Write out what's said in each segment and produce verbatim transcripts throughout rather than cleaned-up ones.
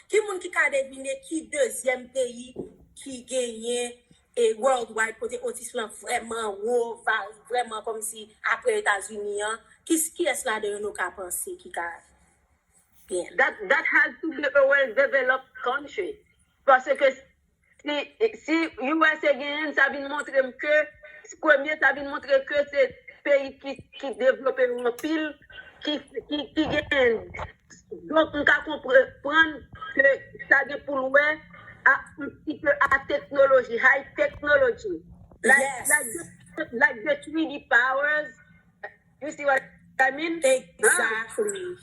Ki moun ki ka devine ki dezyèm peyi ki genyen e worldwide kote otis lan vrèman wo, vari vrèman kòmsi apre Etazini an? Ki, kiyès ladan yo nou ka panse ki ka genyen? That, that has to be a well developed country. Paske si, si U S A genyen, sa vin montre m ke, premye, sa vin montre ke se peyi ki, ki devlope anpil, ki, ki, ki genyen. Donk, m ka konprann ke sa gen pou l wè a, un petit peu a technology, high technology. Like, Yes. like, the, like the three D powers. You see what I mean? Exactly.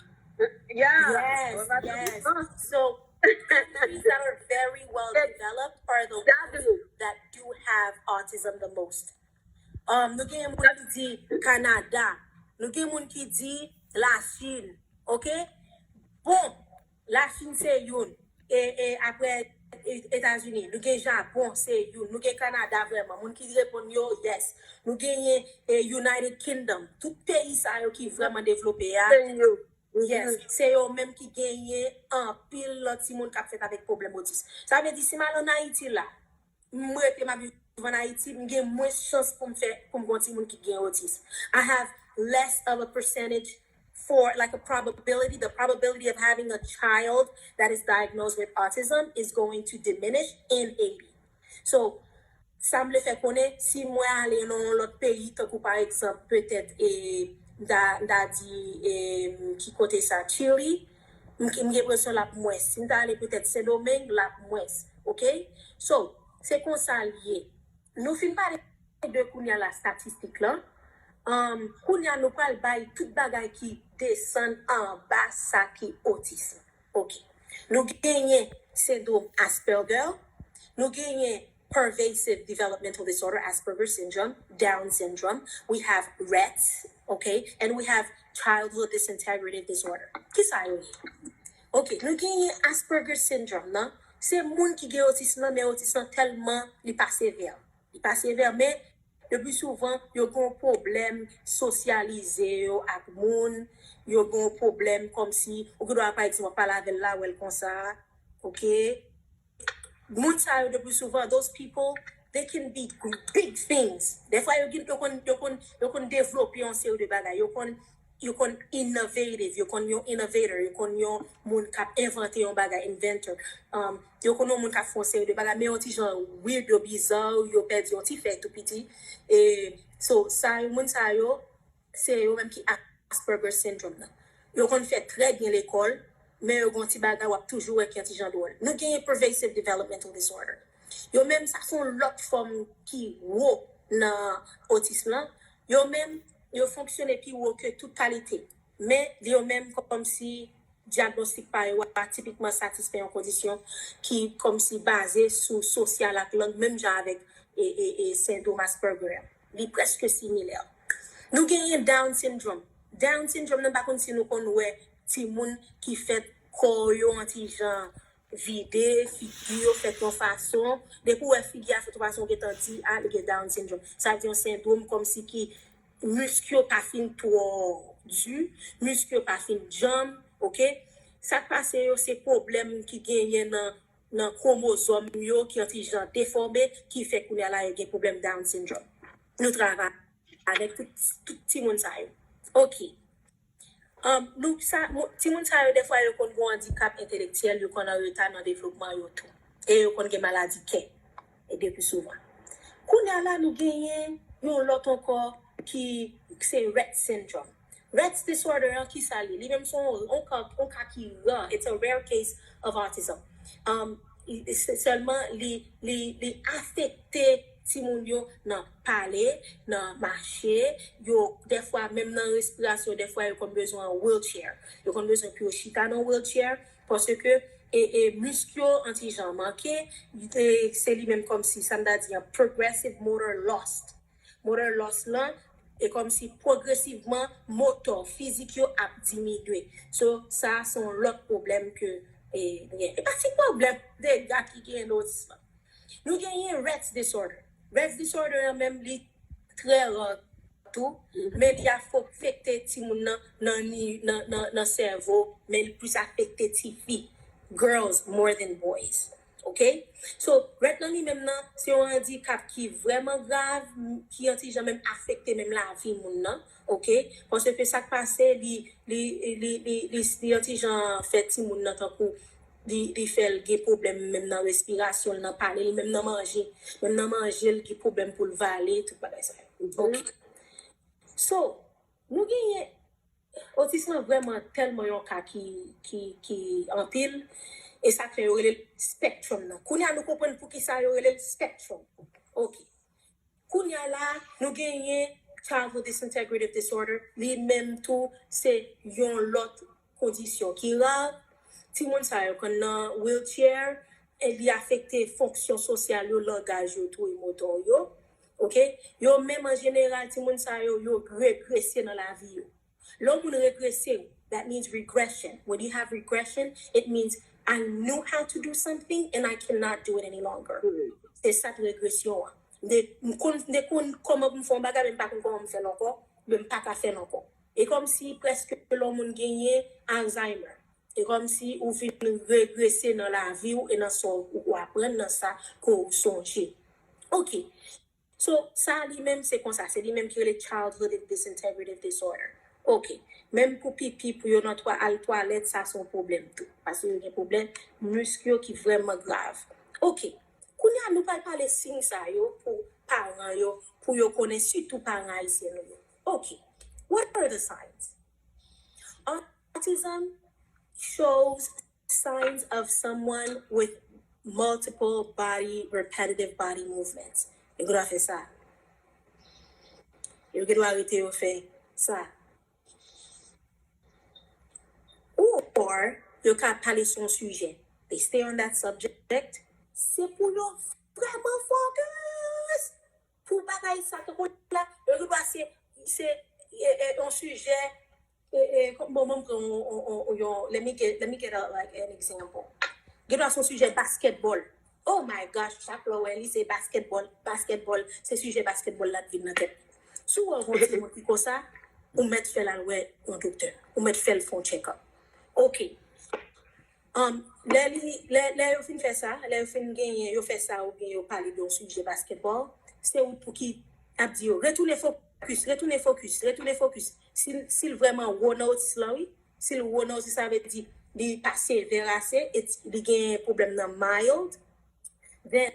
Yeah. Yes, What I yes. mean? So countries that are very well developed are the ones Exactly. that do have autism the most. Um, nou gen moun ki di Kanada, nou gen moun ki di Lachin, ok? Bon, Lachin se youn, e, e apre e, Etazini, nou gen Japon, se youn, nou gen Kanada vrèman, moun ki reponn yo, yes. Nou genyen e, United Kingdom, tout peyi sa yo ki vrèman devlope a, Thank you. yes, se yo menm ki genyen anpil lòt timoun k ap fèt avèk pwoblèm otis. Sa vle di, si m al ann Ayiti la, m rete m ap viv ann Ayiti, m gen mwens chans pou m fè, pou m gen yon timoun ki gen otis. I have less of a percentage for, like, a probability, the probability of having a child that is diagnosed with autism is going to diminish in Haiti. So, sa m vle fè konnen, si mwen ale nan yon lòt peyi, tankou pa egzanp, petèt, e, m ta, m ta di, e, ki kote sa, Chili, m, m gen enpresyon l ap mwens. Si m ta ale petèt Sendomeng, l ap mwens. Ok? So, se konsa l ye. Nou fin pale de kounye a la statistik lan. Um, kounye a nou pral bay tout bagay ki desann anba sa ki otis. Ok. Nou genyen sendwòm Asperger, nou genyen pervasive developmental disorder, Asperger syndrome, Down syndrome, we have Rett's, ok, and we have childhood disintegrative disorder. Ki sa yo ye? Ok, nou genyen Asperger syndrome nan, se moun ki gen otis lan, men otis lan tèlman li pa sevè. Li pa sevè, men le pli souvan, yo gen yon pwoblèm sosyalize yo ak moun, yo gen yon pwoblèm kòmsi, ou gen dwa, pa egzanp, w ap pale avè l la, wè l konsa, ok? Moun sa yo, le pli souvan, those people, they can be big things. Dèfwa, yo, gen- yo konn, yo konn, yo konn devlope yon seri de bagay, yo konn, yo konn innovative, yo konn yon innovator, yo konn yon moun k ap envante yon bagay, inventor. Um, yo konn yon moun k ap fè yon seri de bagay, men yon ti jan weird, yo bizarre, yo pèdi yon ti fè tou piti. E, so, sa yo, moun sa yo, se yo menm ki Asperger syndrome nan. Yo konn fè trè byen lekòl, men yo gen yon ti bagay w ap toujou wè ki yon ti jan dwòl. Nou genyen pervasive developmental disorder. Yo menm, sa se yon lòt fòm ki wo nan otis lan. Yo menm, yo fonksyone pi wo ke tout kalite. Men yo menm kòmsi dyagnostik pa yo a tipikman satisfè yon kondisyon ki kòmsi baze sou sosyal ak lang, menm jan avèk e, e, e, sendwòm Asperger. Li prèske similè. Nou genyen Down syndrome. Down syndrome nan, pa konn si nou konn wè timoun ki fèt kò yo yon ti jan vide, figi yo fèt yon fason. Depi w wè figi a fèt yon fason, ou gentan di, a, li gen Down syndrome. Sa vle di yon sendwòm kòmsi ki misk yo pa fin twò di, misk yo pa fin djanm, ok? Sa k pase yo, se pwoblèm ki genyen nan, nan kwomozòm yo, ki yon ti jan defòme, ki fè kounye a la, yo gen pwoblèm Down syndrome. Nou travay avèk tout, tout timoun sa yo. Ok. Um, nou, sa, mo- timoun sa yo, defwa, yo konn gen andikap entelektyèl, yo konn an reta nan devlopman yo tou. E yo konn gen maladi kè, e de pli souvan. Kounye a la, nou genyen yon lòt ankò ki se Rett syndrome. Rett disorder an, ki sa li? Li menm se yon, yon ka, yon ka ki ra. It's a rare case of autism. Um, i- i- se- sèlman li, li, li afekte timoun yo nan pale, nan mache, yo, defwa, menm nan respirasyon, defwa, yo konn bezwen yon wheelchair. Yo konn bezwen pou yo chita nan wheelchair, paske e, e misk yo an ti jan manke, e se li menm kòmsi, sa m ta di an, progressive motor loss. Motor loss lan, e kòmsi pwogresivman, motò, fizik yo ap diminye. So, sa, se yon lòt pwoblèm ke, e, nou gen. E pa ti pwoblèm, dega ki gen nan otis lan. Nou genyen Rett disorder. Rett disorder an menm, li trè ra tou, men li afekte timoun nan, nan, ni- nan, nan, nan sèvo, men li plis afekte tifi. girls more than boys. Ok? So, Rett nan li menm nan, se yon andikap ki vrèman grav, ki yon ti jan menm afekte menm lavi moun nan. Ok? Paske sa k pase, li, li, li, li, li, li yon ti jan fè timoun nan tankou li, li fè l gen pwoblèm menm nan respirasyon l, nan pale l, menm nan manje. Menm nan manje l gen pwoblèm pou l vale, tout bagay sa yo. Ok. So, nou genyen, otis lan vrèman tèlman yon ka ki, ki, ki anpil, e sa k fè yo rele l spectrum nan. Kounye a nou konprann poukisa yo rele l spectrum. Ok. Kounye a la, nou genyen childhood disintegrative disorder. Li menm tou, se yon lòt kondisyon ki ra. Timoun sa yo konn nan wheelchair, e li afekte fonksyon sosyal yo, langaj yo tou, e motò yo. Ok? Yo menm an jeneral, timoun sa yo, yo regrese nan lavi yo. Lè yon moun regrese, that means regression. When you have regression, it means I knew how to do something and I cannot do it any longer. Se sa k regresyon an. M te, m konn, m te konn kòman pou m fè yon bagay, men m pa konn kòman m fè l ankò, men m pa ka fè l ankò. E kòmsi prèske lè yon moun genyen Alzheimer. E kòmsi ou vin regrese nan lavi w e nan sa w, ou aprann nan sa ke w sonje. Ok. So, sa li menm se konsa, se li menm ki rele childhood disintegrative disorder. Ok. Menm pou pipi, pou yo nan twa, al twalèt, sa se yon pwoblèm tou. Paske yo gen pwoblèm misk yo ki vrèman grav. Ok. Kounye a, nou pral pale siy sa yo pou paran yo, pou yo konnen, sitou paran ayisyen nou yo. Ok. What are the signs? Autism shows signs of someone with multiple body, repetitive body movements. Yo gen dwa fè sa. Yo gen dwa rete yo fè sa. Ou, or, yo ka pale sou yon sijè. They stay on that subject. Se pou yo vrèman focus. Pou bagay sa, tankou la, yo gen dwa se, se, e, e, yon sijè, e, e, kòm, bon, bon, pran yon, yon, yon, yon, let me get, let me get a, like, an example. Gen dwa se yon sijè basketball. Oh my gosh, chak lè w wè li se basketball, basketball, se sijè basketball la k vin nan tèt. Si w wè yon timoun ki konsa, ou mèt fè l al wè yon doktè. Ou mèt fè l fè yon check-up. Ok. Um, lè li, lè, lè yo fin fè sa, lè yo fin genyen, yo fè sa oubyen yo pale de yon sijè basketball, se ou pou ki ap di yo, retounen focus, retounen focus, retounen focus. Si, si l vrèman wo nan otis lan, wi, si l wo nan otis, sa vle di li pa sevè ase, e li gen pwoblèm nan mild, then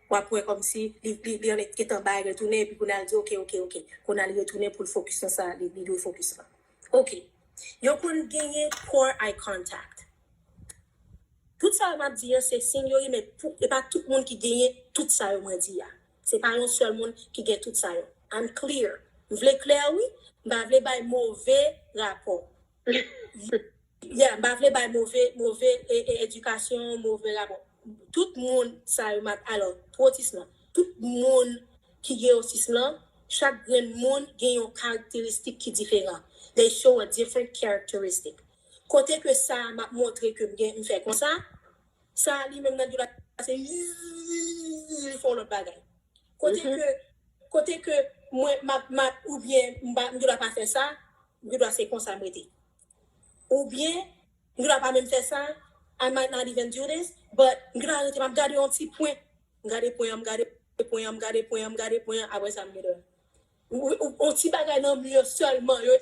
w ap wè kòmsi li, li, li annik gentan bay retounen, epi kounye a l di, ok, ok, ok. Kounye a li retounen pou l focus nan sa li, li dwe focus lan. Ok. Yo konn genyen poor eye contact. Tout sa yo m ap di an, se siy yo ye, men pou, e pa tout moun ki genyen tout sa yo mwen di a. Se pa yon sèl moun ki gen tout sa yo. I'm clear. M vle klè, wi. M pa vle bay move rapò. Yeah, m pa vle bay move, move, e, e, edikasyon, move rapò. Tout moun sa yo m ap, alò, pou otis lan, tout moun ki gen otis lan, chak grenn moun gen yon karakteristik ki diferan. They show a different characteristic. Kote ke sa m ap montre ke m gen, m fè konsa, sa li menm nan djou la se li fè yon lòt bagay. Kote ke, kote ke mwen m ap, m ap, oubyen m pa, m djou la pa fè sa, m djou la se konsa m rete. Oubyen, m djou la pa menm fè sa, I might not even do this, but m djou la rete, m ap gade yon ti pwen. M gade pwen an, m gade pwen an, m gade pwen an, m gade pwen an, apre sa m gen dwa. Ou, ou, yon ti bagay nan mi yo sèlman, yo,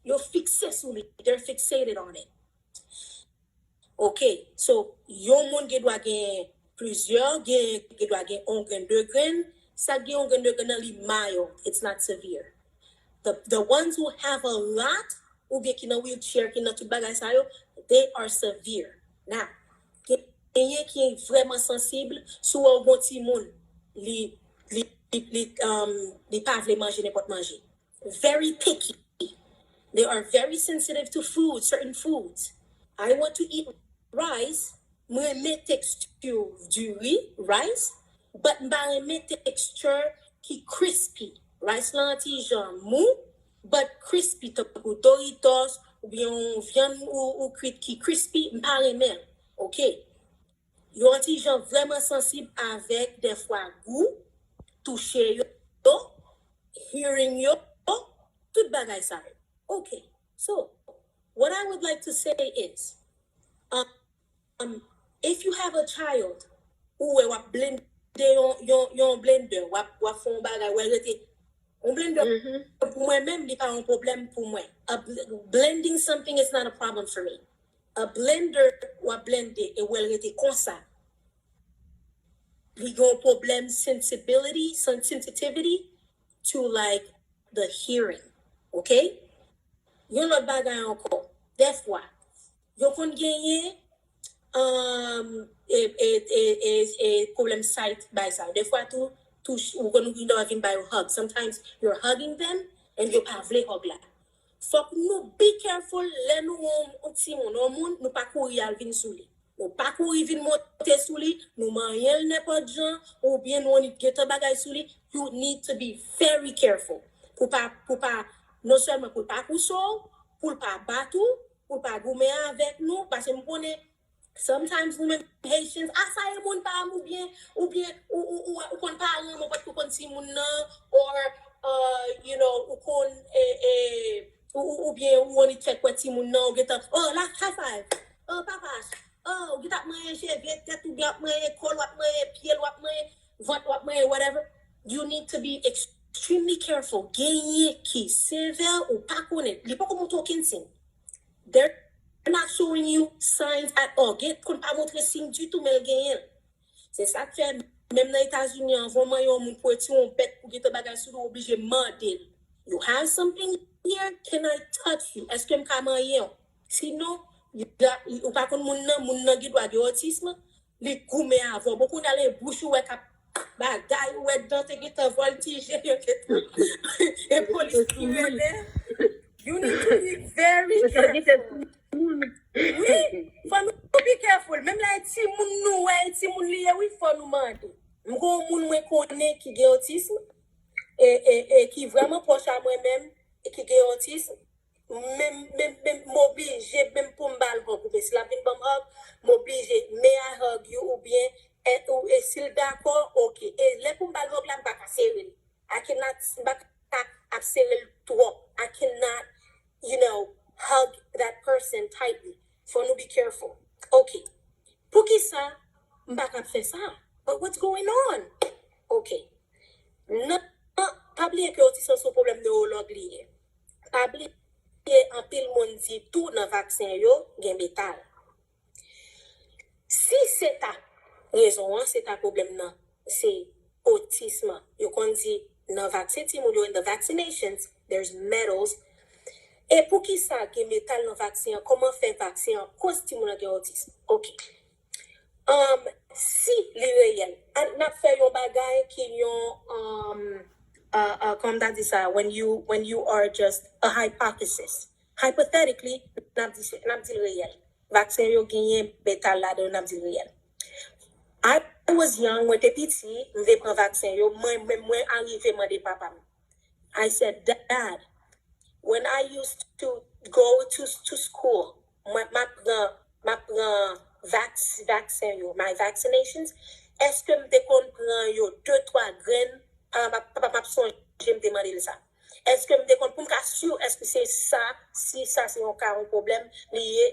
yo fikse sou li, they're fixated on it. Ok, so, yon moun gen dwa gen plizyè, gen, gen dwa gen yon grenn, de grenn, sa gen yon grenn, de grenn nan li mild, it's not severe. The, the ones who have a lot, oubyen ki nan wheelchair, ki nan tout bagay sa yo, they are severe. Now, genyen ki vrèman sansib, si w wè yon timoun, li, li, li, li, um, li pa vle manje nenpòt manje. Very picky. They are very sensitive to food, certain foods. I want to eat rice, mwen renmen tekstur diri, rice, but m pa renmen tekstur ki crispy. Rice lan ti jan mou, but crispy, tankou Doritos, oubyen yon vyann ou, ou kwit ki crispy, m pa renmen l. Ok. Yo yon ti jan vrèman sansib avèk dèfwa gou, touche yo, hearing yo, tout bagay sa yo. Ok. So, what I would like to say is, Um, if you have a child, ou wè w ap blende yon, yon, yon blender, w ap, w ap fè yon bagay, w ap rete. Yon blender, pou mwen menm, li pa yon pwoblèm pou mwen. A bl- blending something is not a problem for me. A blender, w ap blende, e w wè l rete konsa. Li gen yon pwoblèm sensibility, sen- sensitivity to like the hearing. Ok? Yon lòt bagay ankò. Dèfwa, yo konn genyen um, e, e, e, e, e pwoblèm sight bay sa. Dèfwa tou, tou ou konn gen dwa vin ba yo hug. Sometimes you're hugging them and yo pa vle hug la. Fòk nou be careful lè nou wè yon timoun, yon moun, nou pa kouri al vin sou li. Nou pa kouri vin monte sou li, nou manyen l nenpòt jan, oubyen nou annik gentan bagay sou li. You need to be very careful. Pou pa, pou pa, non sèlman pou l pa pouse w, pou l pa bat ou, pou l pa goumen avèk nou, paske m konnen sometimes nou menm Haitians, a sa e moun pa m oubyen, oubyen ou, ou, ou, ou konn paran m, ou konn timoun nan, or, uh, you know, ou konn, e, e, ou, ou, oubyen ou annik fèk wè timoun nan, ou gentan, oh, la, high five, oh, papa, oh, ou gentan ap manyen cheve tèt, oubyen ap manyen kò l, w ap manyen pye l, w ap manyen vant, w ap manyen whatever. You need to be extremely careful. Genyen ki sevè ou pa konnen. Li poko montre okenn siy. They're not showing you signs at all. Gen konn pa montre siy ditou, men l genyen l. Se sa k fè, menm nan Etazini, anvan w manyen yon moun pou retire yon bèt pou gentan bagay sou li, ou oblije mande l. You have something here? Can I touch you? Èske m ka manyen w? Sinon, you got- ou pa konn moun nan, moun nan gen dwa gen otism, li goumen avè w. Bon, kounye a, lè bouch ou wè k ap bagay, ou wè dan te gentan vòltije, yo gentan. E polis ki rele. You need to be very careful. Wi, fò nou be careful. Menm lè e timoun nou wè, e timoun li ye, wi, fò nou mande. M gen yon moun mwen konnen ki gen otism, e, e, e ki vrèman pwòch a mwen menm, e ki gen otism, menm, menm, menm, m oblije, menm pou m ba l hug, oubyen si l ap vin ban m hug, m oblije, may I hug you, oubyen, e, ou, e si l dakò, ok. E lè pou m ba l hug la, m pa ka sere l. I cannot, m pa ka ap sere l twòp. I cannot, you know, hug that person tightly. Fò nou be careful. Ok. Poukisa m pa ka ap fè sa? But what's going on? Ok. Nan, pa bliye ke otis se yon pwoblèm newològ li ye. Pa bliye, anpil moun di tou nan vaksen yo gen metal. Si se ta rezon an, se ta pwoblèm nan, se otism an. Yo konn di nan vaksen timoun yo, in the vaccinations, there's metals. E poukisa gen metal nan vaksen an? Kòman fè vaksen an koz timoun nan gen otism? Ok. Um, si li reyèl, an, n ap fè yon bagay ki yon, um, uh, uh, kòman ta di sa, when you, when you are just a hypothesis. Hypothetically, n ap di, n ap di l reyèl. Vaksen yo genyen metal ladan yo, n ap di l reyèl. I was young, mwen te piti, m te pran vaksen yo, mwen, mwen, mwen arive mande papa m. I said, Dad, when I used to go to, to school, mwen, m ap pran, m ap pran vaks, vaksen yo, my vaccinations, èske m te konn pran yo de twa grenn? Papa m ap, papa m ap sonje m te mande l sa. Èske m te konn, pou m ka si èske se sa, si sa se yon ka, yon pwoblèm li ye,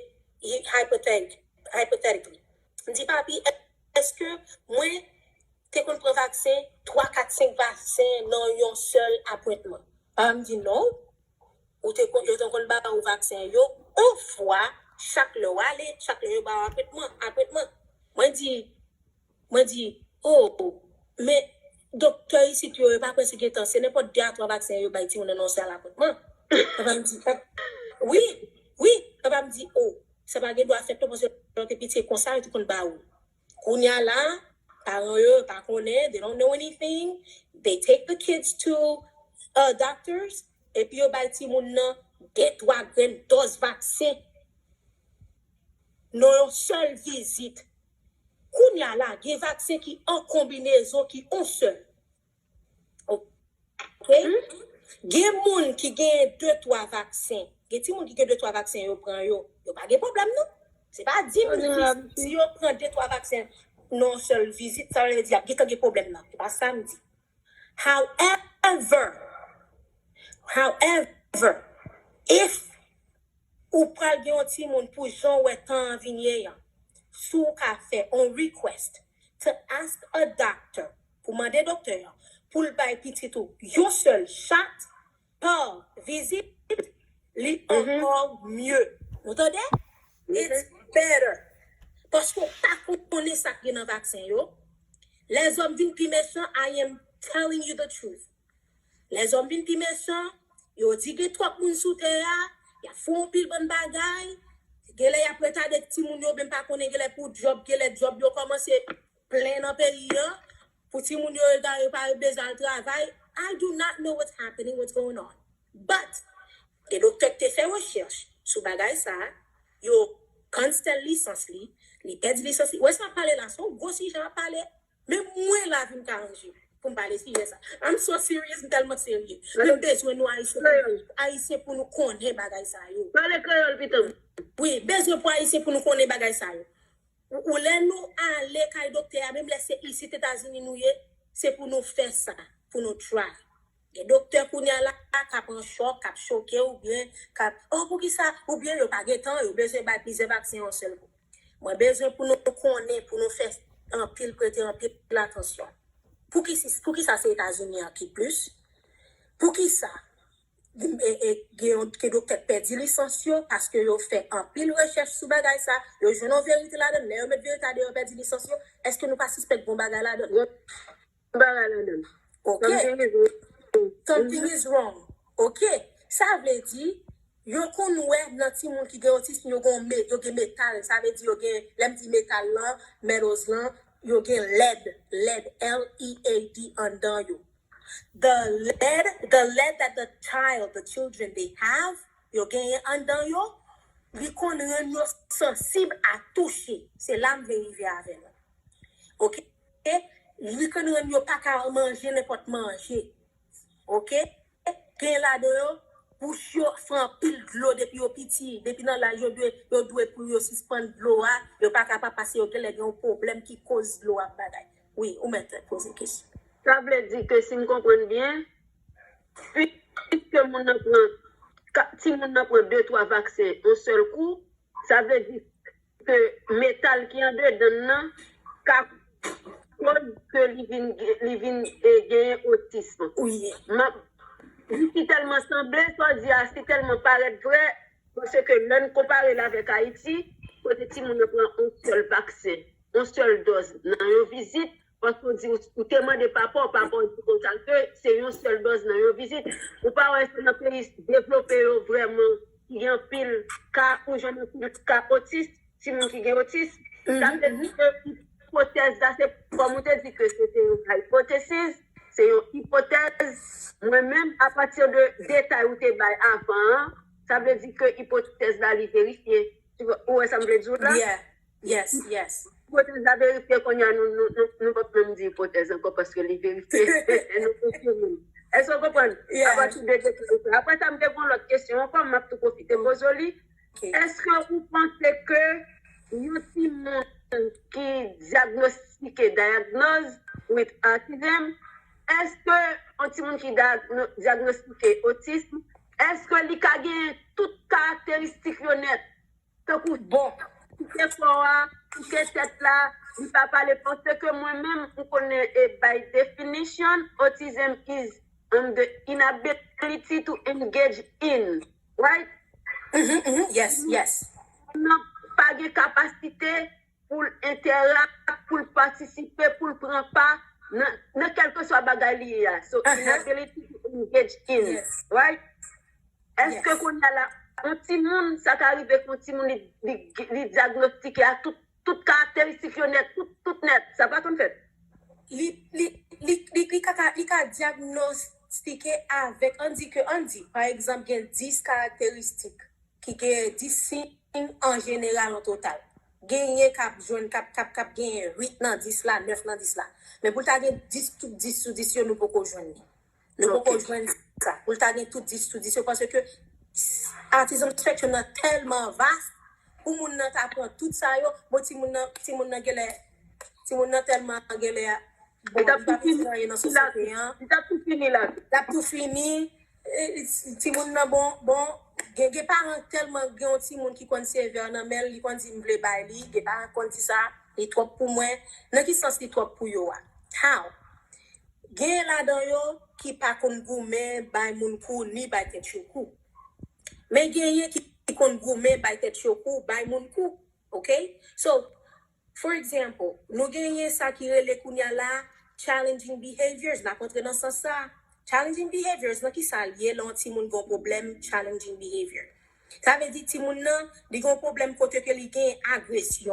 hypothetic, hypothetically. M di, Papi, èske mwen te konn pran vaksen, twa, kat, senk vaksen nan yon sèl apwentman? Papa m di, non. Ou te konn, yo te konn ba ou vaksen yo yon fwa, chak lè w ale, chak lè yo ba w apwentman, apwentman. Mwen di, mwen di, oh, men doktè isit yo, yo pa kwè se gentan, se nenpòt de a twa vaksen yo bay timoun nan nan yon sèl apwentman. Papa m di, pap, wi, wi, papa m di, oh, sa pa gen dwa fèt non, paske lè w te piti, se konsa yo te konn ba ou. Kounye a la, paran yo, yo pa konnen, they don't know anything. They take the kids to, uh, doctors, epi yo bay timoun nan de twa grenn dòz vaksen nan yon sèl vizit. Kounye a la, gen vaksen ki an konbinezon, ki on sèl. Ok? Gen moun ki genyen de twa vaksen. Gen timoun ki gen de twa vaksen, yo pran yo. Yo pa gen pwoblèm, non. Se pa di m si, si yo pran de twa vaksen nan yon sèl vizit, sa vle di y ap gentan gen pwoblèm nan. Se pa sa m di. However, however, if ou pral gen yon timoun pou jan w wè tan an vin ye an. Si w ka fè yon request to ask a doctor, pou mande doktè an, pou l bay pitit ou yon sèl chat pa vizit, li ankò mye. Nou tande? It's better. Paske w pa konnen sa k gen nan vaksen yo. Lèzòm vin pi mechan, I am telling you the truth. Lèzòm vin pi mechan, yo di gen twòp moun sou tè a, y ap fè yon pil bann bagay, genlè y ap retade timoun yo, menm pa konnen genlè pou djòb, genlè djòb yo kòmanse plen nan peyi an, pou timoun yo egare pa yo bezwen al travay. I do not know what's happening, what's going on. But, gen doktè ki te fè rechèch sou bagay sa, yo cancel lisans li, li pèdi lisans li. Wè sa m ap pale la, se yon gwo sijè m ap pale. Men mwen lavi m ka ranje pou m pale sijè sa. I'm so serious, m tèlman serye. Men m bezwen nou Ayisyen, Ayisyen pou nou konnen bagay sa yo. Pale kreyòl, pitan. Wi, bezwen pou Ayisyen pou nou konnen bagay sa yo. Ou, ou lè nou ale kay doktè a, menm lè se isit Etazini nou ye, se pou nou fè sa, pou nou try. Gen doktè kounye a la k ap an chòk, k ap choke oubyen k ap, oh, poukisa? Oubyen yo pa gen tan, yo bezwen bay plizyè vaksen yon sèl kou. Mwen bezwen pou nou konnen, pou nou fè anpil, prete anpil atansyon. Poukisa, poukisa se Etazini an ki plis? Poukisa e, e, gen yon, gen doktè k pèdi lisans yo paske yo fè anpil rechèch sou bagay sa, yo jwenn yon verite ladan l, lè yo met verite a deyò, yo pèdi lisans yo, èske nou pa sispèk gen yon bagay ladan l? Bagay ladan l. Ok. Something is wrong. Something is wrong. Ok. Sa vle di, yo konn wè nan timoun ki gen otism, yo gen, yo gen metal. Sa vle di, yo gen, lè m di metal lan, metals lan, yo gen lèd, lèd, L E A D anndan yo. The lead, the lead that the child, the children, they have, yo genyen anndan yo, li konn rann yo sansib a touche. Se la m vle rive avè nou. Ok? Li konn rann yo pa ka manje nenpòt manje. Ok? Gen ladan yo, bouch yo fè anpil dlo depi yo piti. Depi nan laj yo dwe, yo dwe pou yo sispann dlo a, yo pa kapab pase yo genlè gen yon pwoblèm ki koz dlo ap bagay. Wi, ou mèt poze kesyon. Sa vle di ke si m konprann byen, piske moun nan pran, ka- timoun nan pran de twa vaksen yon sèl kou, sa vle di ke metal ki andedan l nan ka koz ke li vin, li vin e, genyen otism. Wi. M ap, li si tèlman sanble, sa w di a si tèlman parèt vrè, paske lè n konpare l avèk Ayiti, kote timoun nan pran yon sèl vaksen, yon sèl dòz nan yon vizit, paske w di, ou te mande papa w, papa w di konsa ke se yon sèl dòz nan yon vizit. Ou pa wè se nan peyi devlope yo vrèman ki gen anpil ka, ou jwenn anpil ka otis, timoun ki gen otis. Sa vle di ke ipotèz la, se kòm ou te di ke se te yon hypothesis, se yon ipotèz. Mwen menm, apati de detay ou te bay avan an, sa vle di ke ipotèz la, li verifye. Ou wè sa m vle di w la? Yeah. Yes, yes. Ipotèz la verifye kounye a, nou, nou, nou, nou p ap menm di ipotèz ankò paske li verifye. Nou konfime. Èske w konprann? Yeah. Apati de detay sa. Apre sa, m te gen yon lòt kesyon ankò, m ap tou pwofite poze w li. Ok. Èske ou panse ke yon timoun ki dyagnostike, diagnosed with autism, èske yon timoun ki dayagno- dyagnostike otism, èske li ka genyen tout karakteristik yo nèt? Tankou bon, koupe kò a, koupe tèt la, li pa pale, paske mwen menm, m konnen e by definition, autism is um, the inability to engage in, right? Mhm, mhm. Yes, yes. Moun nan pa gen kapasite pou l entèrak, pou l patisipe, pou l pran pa nan, nan kèlkeswa bagay li ye a. So, inability to engage in, right? Èske kounye a la, yon timoun, sa ka rive ke yon timoun li, li, li dyagnostike a tout, tout karakteristik yo nèt, tout, tout nèt? Sa pa konn fèt. Li, li, li, li, li ka, ka, li ka dyagnostike avèk, ann di ke, ann di, pa egzanp, gen dis karakteristik ki gen dis siy an jeneral, an total. Genyen k ap jwenn, k ap, k ap, k ap genyen uit nan dis la, nèf nan dis la. Men pou l ta gen dis, tout dis sou dis yo, nou poko jwenn li. Nou poko jwenn sa. Pou l ta gen tout dis sou dis yo, paske autism spectrum nan tèlman vas, pou moun nan ta pran tout sa yo, bon, timoun nan, timoun nan genlè, timoun nan tèlman genlè, bon, li pa mete anyen nan sosyete an. Li t ap tou fini la. Li t ap tou fini. E, timoun nan, bon, bon, Gen, gen paran tèlman gen yon timoun ki konn sevè nan men l, li konn di m vle bay li, gen paran konn di sa, li twòp pou mwen. Nan ki sans li twòp pou yo a? How? Gen ladan yo ki pa konn goumen bay moun kou ni bay tèt yo kou. Men genyen ki konn goumen bay tèt yo kou, bay moun kou. Ok? So, for example, nou genyen sa ki rele kounye a la challenging behaviors. N ap antre nan sans sa. Challenging behaviors, nan ki sa l ye lè yon timoun gen yon pwoblèm challenging behavior? Sa vle di timoun nan, li gen yon pwoblèm kote ke li gen agresyon.